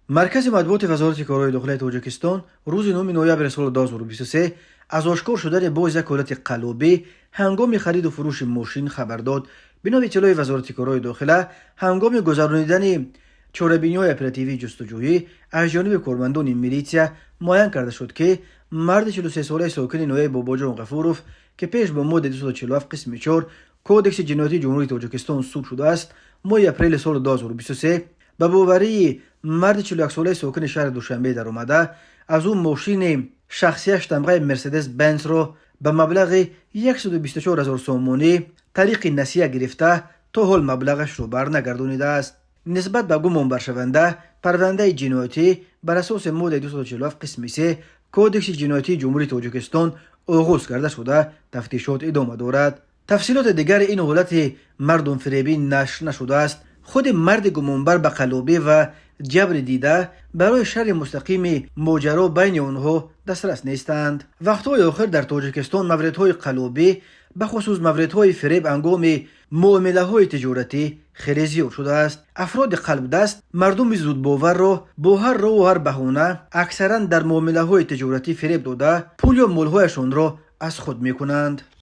Маркази матбуоти Вазорати корҳои дохилаи Тоҷикистон рӯзи 9 ноябри соли 2023 аз ошкор шудани боз як ҳолати қаллобӣ ҳангоми хариду фурӯши мошин хабар дод. Бино ба иттилои Вазорати корҳои дохила, ҳангоми гузаронидани чорабиниҳои оперативии ҷустуҷӯӣ аз ҷониби кормандони милитсия муайян карда шуд, ки марди 43-солаи сокини ноҳияи Бобоҷон Ғафуров, ки пеш бо моддаи 247 қисми 4 Кодекси ҷиноятии Ҷумҳурии Тоҷикистон суд шудааст, моҳи апрели соли 2023 ба боварии марди 41-солаи сокини шаҳри Душанбе даромада, аз ӯ мошини шахсияш тамғаи Мерседес Бенсро ба маблағи 124 ҳазор сомонӣ тариқи насия гирифта, то ҳол маблағашро барнагардонидааст. Нисбат ба гумонбаршаванда парвандаи ҷиноятӣ бар асоси моддаи 247 қисми 3 Кодекси ҷиноятии Ҷумҳурии Тоҷикистон оғоз карда шуда, тафтишот идома дорад. Тафсилоти дигари ин ҳолати мардумфиребӣ нашр нашудааст. Худи марди гумонбар ба қаллобӣ ва ҷабри дида барои шарҳи мустақими моҷаро байни онҳо дастрас нестанд. Вақтҳои охир дар Тоҷикистон мавридҳои қаллобӣ, бахусус мавридҳои фиреб ҳангоми муомилаҳои тиҷоратӣ, хеле зиёд шудааст. Афроди қалбдаст мардуми зудбоварро бо ҳар роҳу ҳар баҳона аксаран дар муомилаҳои тиҷоратӣ фиреб дода, пул ё молҳояшонро аз худ мекунанд.